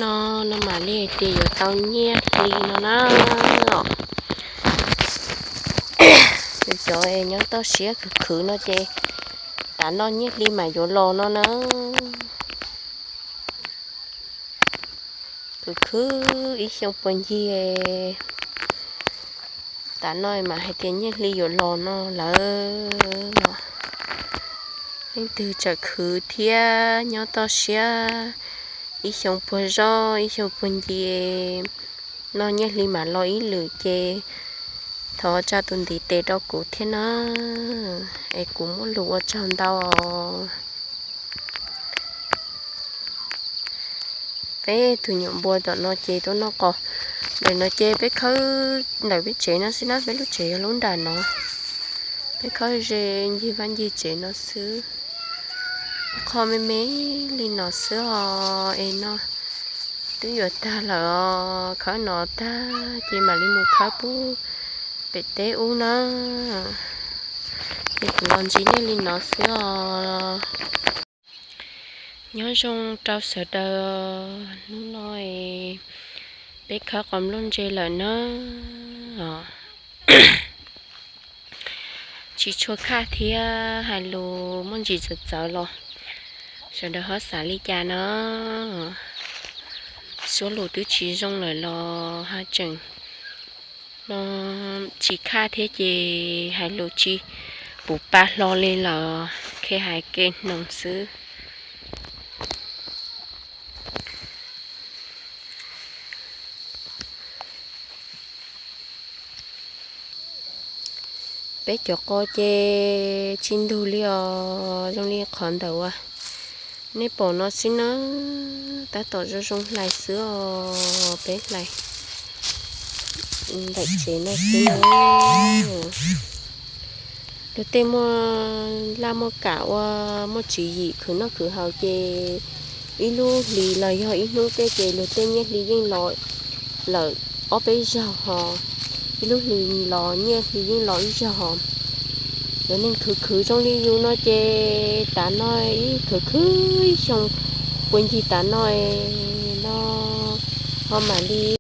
No, no mam li hais tias yuav tau nyiaj hli no na. Cov nyob toj siab khwv khwv no ces tav no nyiaj hli mam yuav los no na. Khwv khwv ib xyoo puag ncig, tav no mam hais tias nyiaj hli yuav los no lawm. Leej twg tseem khwv thiab nyob toj siab ib xyoo puag zoj ib xyoo puag ncig, noj nyiaj hli mam los ib lwm ces thov tsa tus ntiv tes rau kuv thiab na, es kuv muaj lus ua tsaug ntau. Peb tus nyuam npua tom no ces tuaj noj qos. Ntawm no ces peb khawb ntawm peb tsev no xwb na, peb lub tsev yog lub nram no. Peb khawb ze ncig vaj ncig tsev no xwb. Qhov me me li no xwb os, es no twb yuav tag lawm os, khawb no tag ces mam li mus khawb pub pem teb ub na. Ces kuv los ntsib nej li no xwb os. Nyob zoo rau sawv daws, hnub no peb khawb qos nplooj ntse lawm na. Tsis tshua khaj thiab hais lus muaj ntsis txawv txawv los sawv daws ho xav li cas no. Suab lus twb tsis zoo lawm los haj tseem no, tsis khaj thiab ces hais lus tsis puv pa hlo li lawm, khe hais ke hnoos xwb. Peb cov qos ces tsis ntug li os, zoo li qhov ntawm uas nej pom no xwb na, tab tom zoo zoo hlais xwb os, peb hlais ntawm tsev no xwb na. Luag tej muaj laj muaj kam ua, muaj tswv yim khwv noj khwv haus ces ib lub hlis los yog ib hnub tej ces luag tej nyiaj hli yeej los lawm ob peb zaug hos, ib lub hlis los nyiaj hli yeej los ib zaug hos. Cov neeg khwv khwv zoo li yus no ces tav no ib khwv khwv ib xyoo puas ncig tav no no ho mam li